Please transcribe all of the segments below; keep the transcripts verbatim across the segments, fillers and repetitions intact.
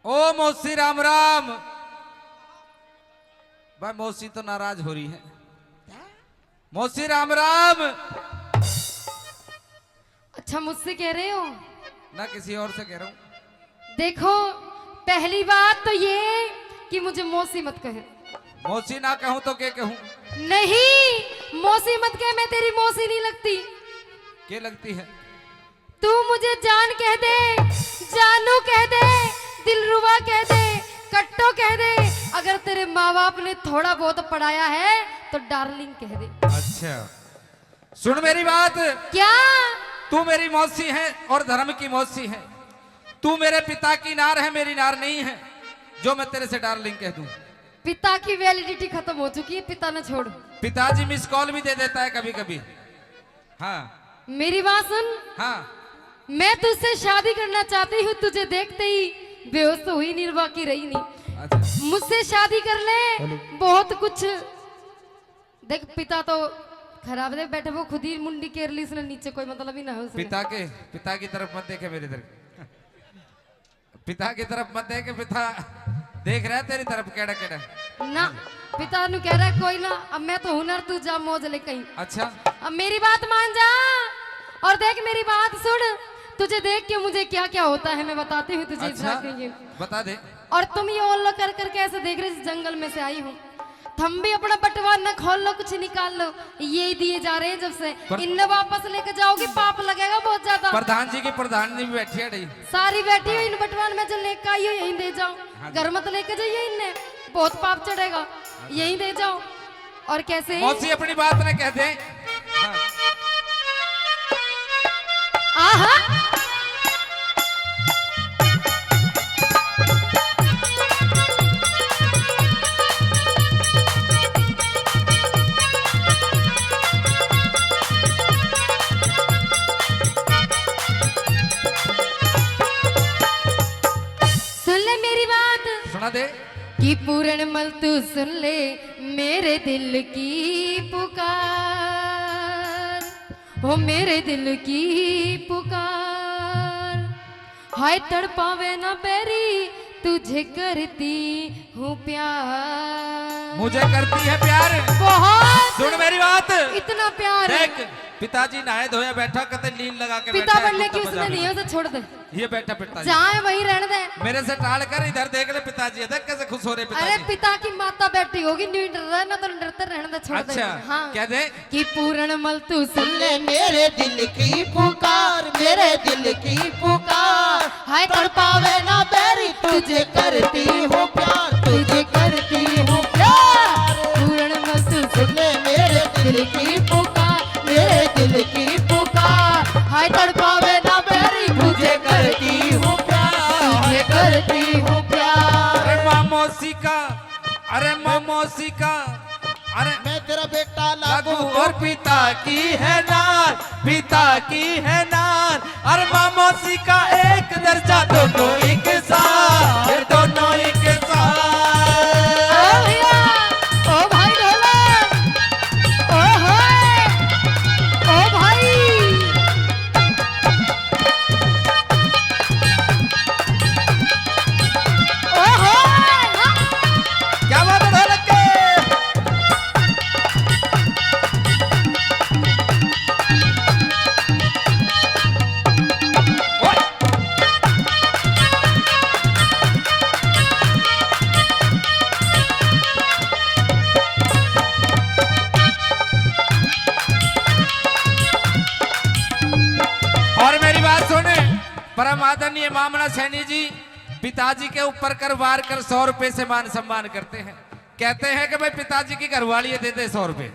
ओ मौसी, राम राम। भाई, मौसी तो नाराज हो रही है। मौसी, राम राम। अच्छा, मुझसे कह रहे हो? ना, किसी और से कह रहा हूँ। देखो, पहली बात तो ये कि मुझे मौसी मत कहे। मौसी ना कहूँ तो क्या कहूँ? नहीं, मौसी मत कहे, मैं तेरी मौसी नहीं लगती। क्या लगती है? तू मुझे जान कह दे, जानू कह दे, दिलरुबा कह दे, कट्टो कह दे। अगर तेरे माँ बाप ने थोड़ा बहुत पढ़ाया है तो डार्लिंग कह दे। अच्छा, सुन मेरी बात। क्या? तू मेरी मौसी है और धर्म की मौसी है। तू मेरे पिता की नार है, मेरी नार नहीं है, जो मैं तेरे से डार्लिंग कह दूं। पिता की वैलिडिटी खत्म हो चुकी है, पिता ने छोड़। पिताजी मिस कॉल भी दे देता है कभी कभी। हाँ। मेरी बात सुन। हाँ। मैं तुझसे शादी करना चाहती हूँ, तुझे देखते ही बेहोश तो हुई नहीं, बाकी रही नहीं। अच्छा। मुझसे शादी कर ले। हेलो। बहुत कुछ देख, पिता तो खराब दे बैठे, वो खुद ही मुंडी केर ली इसने नीचे, कोई मतलब ही ना है उसने। पिता के, पिता की तरफ मत देखे, मेरी तरफ। पिता की तरफ मत देखे, पिता देख रहा है तेरी तरफ, केड़ा केड़ा। ना, पिता नु कह रहा है, कोई ना, अब मैं तो हुनर, तू जा मौज ले कहीं। अच्छा। अब मेरी बात मान जा और देख, मेरी बात सुन। तुझे देख के मुझे क्या क्या होता है, मैं बताती हूँ तुझे इस अच्छा, बात के लिए। बता दे। और तुम ये ओल्लो कर करके ऐसे देख रहे, इस जंगल में से आई हूँ। थम भी अपना बटवाना खोल लो, कुछ निकाल लो। ये ही दिए जा रहे हैं जब से। पर इनने वापस लेके जाओगे, पाप लगेगा बहुत ज्यादा। प्रधान जी की प्रधान जी भी बैठी है। सारी बैठी हुई इन बटवान में जो लेके आई हो, यहीं दे जाओ। हाँ जी। घर मत लेके जाइए इनने, बहुत पाप चढ़ेगा। अच्छा। यहीं दे जाओ। और कैसे? मौसी अपनी बात ना कह दे। हाँ। आहा। सुन ले मेरी बात। सुना दे। कि पूरण मल तू सुन ले मेरे दिल की पुकार, हो मेरे दिल की पुकार। हाय तड़पावे ना बैरी, तुझे करती हूँ प्यार। मुझे करती है प्यार। बहुत। सुन मेरी बात। इतना प्यार। देख, पिताजी नहाए धोए बैठा, कते लीन लगा के पिता बैठा है, बनने की कुर्ता उसने पजामा नहीं है, में। उसे छोड़ दे। ये बैठा पिताजी। जहाँ है वहीं रहने दे। मेरे से टाल कर इधर देख ले पिताजी, देख कैसे खुश हो रहे अरे पिताजी। पिता की माता बैठी होगी, न्यू डर रहा है ना, तो डरते रहने दे, छोड़ दे। अच्छा, हाँ। क्या दे? कि पूरण मल तू सुन ले मेरे दिल की पुकार, मेरे दिल की पुकार। हाय तड़पावे ना बैरी, तुझे करती हूँ प्यार, तुझे करती हूँ प्यार। पूरण मल तू सुन ले मेरे दिल की पुकार, मेरे दिल की पुकार। हाय तड़पावे ना बैरी, तुझे करती हूँ प्यार, तुझे करती हूँ प्यार। अरे माँ मौसी का, अरे माँ मौसी का, अरे मैं तेरा बेटा लागू लागू और पिता की है नार, पिता की है नार। अरे माँ मौसी का एक दर्जा, दोनों एक साथ, दोनों एक साथ। ओ भैया, ओ भाई ढोलक, ओ होए, ओ भाई। ओहो! क्या बात है ढोलक के? ओए! और मेरी बात सुन, परम आदरणीय मामला सैनी जी पिताजी के ऊपर कर वार कर सौ रुपए से मान सम्मान करते हैं, कहते हैं कि भाई पिताजी की घरवाली है, दे दे सौ रुपए।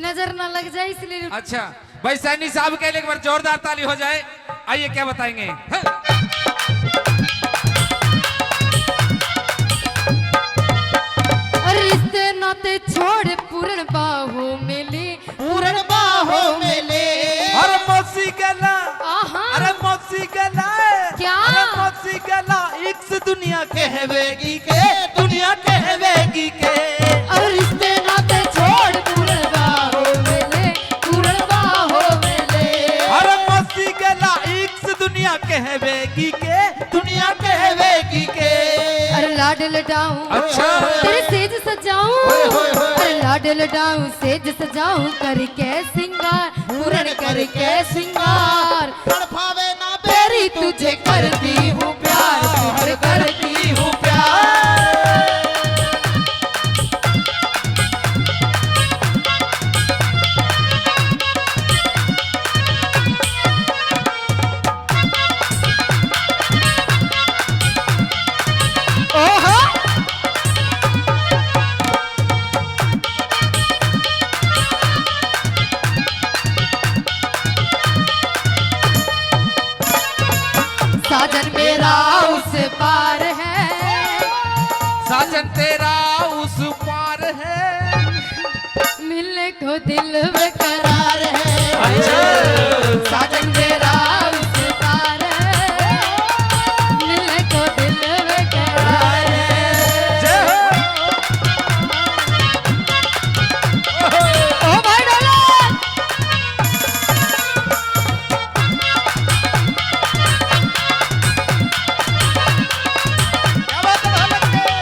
नजर ना लग जाए इसलिए। अच्छा भाई सैनी साहब के लिए एक बार जोरदार ताली हो जाए। आइए क्या बताएंगे। हाँ। रिश्ते नाते छोड़ पूरण बाहों में ले। पूरण बाहों में ले। अरे मौसी गला। आहा। अरे मौसी गला। क्या? अरे मौसी गला, इक्स दुनिया कहवेगी के, दुनिया कहवेगी के। अरे रिश्ते नाते छोड़ पूरण बाहों में ले, पूरण बाहों में ले। अरे मौसी गला, इक्स दुनिया कहवेगी के, दुनिया कहवेगी लाड लडाऊं, अच्छा। तेरे सेज सजाऊं, ओए होए होए। अरे लाड लडाऊं, सेज सजाऊं, करके सिंगार, पूरण करके सिंगार। तड़पावे ना बेरी, तुझे करती हूँ प्यार, तुझे करती हूँ प्यार। ओहो। साजन मेरा उस पार है, साजन तेरा उस पार है। मिलने को दिल बेकरार है। अच्छा। साजन मेरा उस पार है। मिलने को दिल बेकरार है। जय हो। ओ भाई ढोलक। क्या बात है, ढोलक के?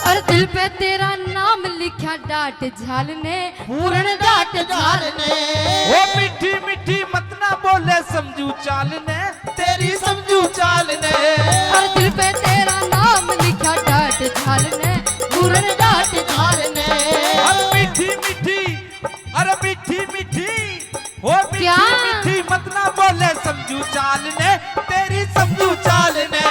और दिल पे तेरा नाम लिखा डाट झाल ने, पूरण डाट झाल ने। वो मीठी मीठी मत ना बोले समझू चाल ने, तेरी समझू चाल ने। और दिल पे तेरा नाम लिखा डाट झाल ने, पूरण डाट झाल ने। और मीठी मीठी, अरे मीठी मीठी, हो मीठी क्या? मीठी मत ना बोले समझू चाल ने, तेरी समझू चाल ने।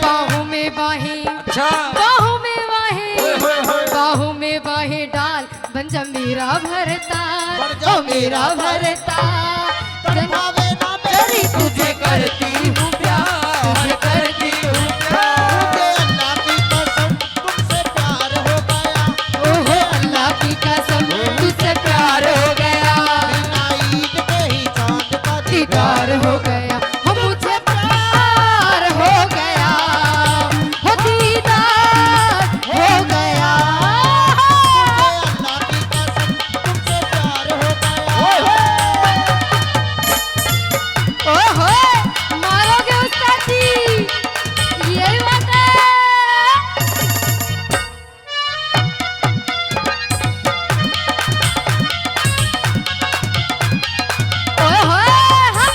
बाहों में बाहें, अच्छा। बाहों में बाहें, ओए होए होए। बाहों में बाहें डाल, बन जा मेरा भरता, बन जा ओ मेरा मेरा भरता। भरता। तड़पावे ना बेरी, तुझे करती हूँ प्यार, तुझे करती हूँ प्यार। मुझे अल्लाह की कसम, तुमसे प्यार हो गया। ओहो अल्लाह की कसम, तुझसे प्यार हो गया। बिना ईद के ही चांद का दीदार हो गया। हो मुझे प्यार हो गया, हो दीदार हो गया। मुझे अल्लाह की कसम, तुमसे प्यार हो गया। ओहो, मारोगे उस्ताद जी, यही बात है। ओए होए, हाँ।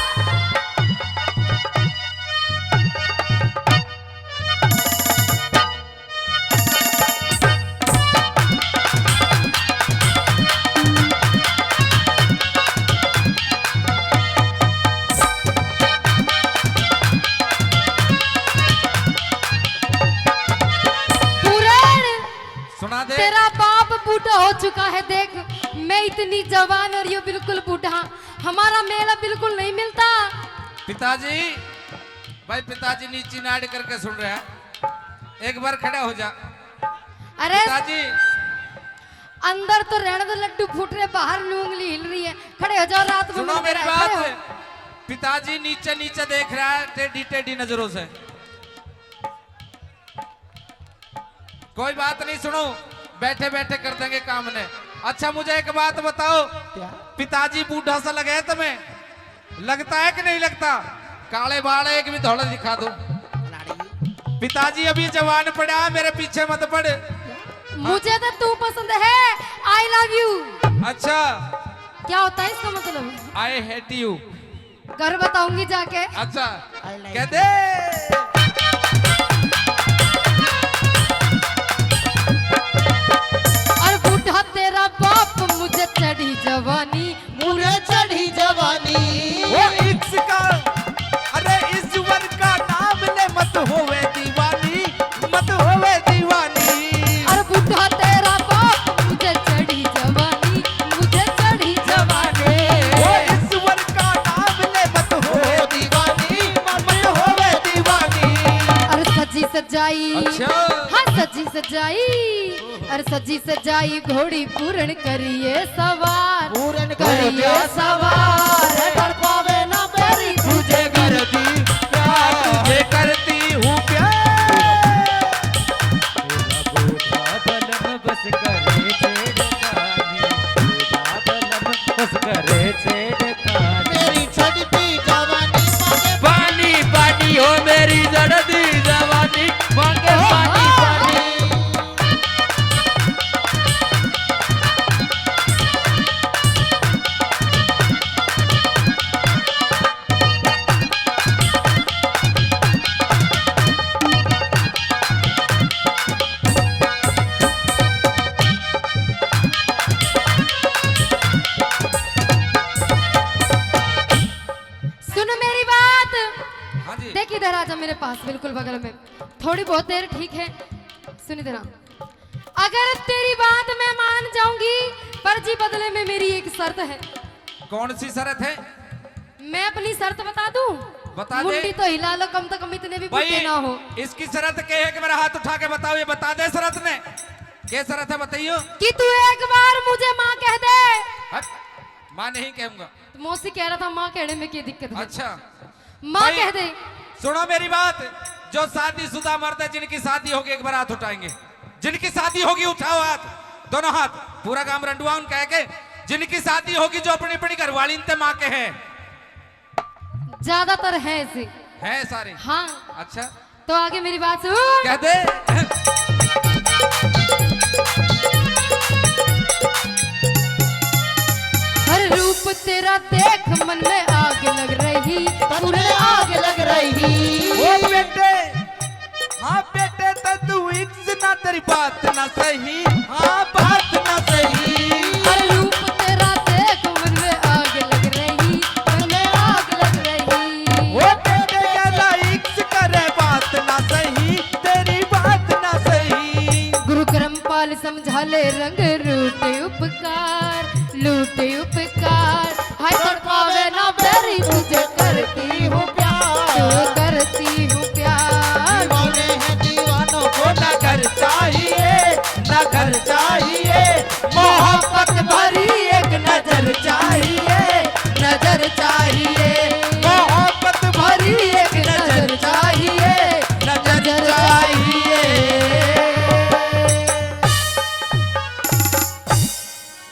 पूरण, सुना दे। तेरा बाप बूढ़ा हो चुका है। देख, मैं इतनी जवान और ये बिल्कुल बूढ़ा, हमारा मेल बिल्कुल नहीं मिलता। पिताजी, भाई पिताजी नीचे नाड़ करके सुन रहे हैं, एक बार खड़ा हो जा। अरे पिताजी। अंदर तो रहने दो, लड्डू फूट रहे, बाहर नू उंगली हिल रही है। खड़े हो जाओ, रात में सुनो मंदिर मेरी है, बात। खड़े हो। पिताजी नीचे नीचे देख रहा है टेढ़ी टेढ़ी नजरों से। कोई बात नहीं, सुनो, बैठे बैठे कर देंगे काम ने। अच्छा, मुझे एक बात बताओ, क्या? पिताजी बूढ़ा सा लगे तुम्हें, लगता है कि नहीं लगता? काले बाल एक भी थोड़ा दिखा दो। लाड़ी। पिताजी अभी जवान पड़ा है, मेरे पीछे मत पड़। मुझे तो तू पसंद है, I love you। अच्छा। क्या होता है इसका मतलब? I hate you। घर बताऊंगी जाके। अच्छा, I like कह दे। और बूढ़ा तेरा बाप, मुझे चढ़ी जवानी, मुझे चढ़ी जवानी। वो इसका, अरे ईश्वर का नाम ले, मत होवे दीवानी, मत होवे दीवानी। और बूढ़ा तेरा बाप, मुझे चढ़ी जवानी, मुझे चढ़ी जवानी। वो ईश्वर का नाम ले, मत होवे दीवानी, मत होवे दीवानी। और सजी सजाई, अच्छा। हाँ, सजी सजाई, और सजी सजाई घोड़ी पूरण करिए सवार, पूरण करिए करिए सवार। सवार। तड़पावे ना बेरी तुझे कर दी प्यार, तुझे कर हाँ जी। देख इधर आजा मेरे पास, बिल्कुल बगल में। थोड़ी बहुत देर, ठीक है, सुन इधर आ। अगर तेरी बात मैं मान जाऊंगी, पर जी बदले में मेरी एक शर्त है। कौन सी शर्त है? मैं अपनी शर्त बता दूं? बता दे। मुंडी तो हिला लो, कम से कम इतने भी भाई, बूढ़े ना हो। इसकी शर्त के है कि मेरा हाथ उठा के बताओ, ये बता दे शर्त ने। क्या शर्त है, बताइयो। कि तू एक बार मुझे माँ कह दे। हट, माँ नहीं कहूंगा। तो मौसी कह रहा था, माँ कहने में क्या दिक्कत है? अच्छा। माँ भाई, कह दे। सुनो मेरी बात, जो शादीशुदा मर्द है, जिनकी शादी होगी, एक बार हाथ उठाएंगे। जिनकी शादी होगी, उठाओ हाथ, दोनों हाथ। पूरा गांव रंडुआ उन कह के, जिनकी शादी होगी, जो अपनी अपनी घरवाली इनते माँ के हैं। ज्यादातर है ऐसे। है सारे? हाँ। अच्छा। तो आगे मेरी बात सुन। कह दे। हर रूप तेरा देख मन में आग लग रही, मन में आग लग रही। ओ बेटे, हाँ बेटे, तो तू इक्स ना, तेरी बात ना सही, हाँ बात ना सही। हर रूप तेरा देख मन में आग लग रही, मन में आग लग रही। ओ बेटे, कहला इक्स करे बात ना सही, तेरी बात ना सही। गुरु करमपाल समझा ले रंग रूट उपकार, लूट उपकार। हाय तड़पावे ना बैरी तुझे करती हूँ प्यार, करती हूँ प्यार। दीवाने हैं दीवानों को ना घर चाहिए, ना घर चाहिए। मोहब्बत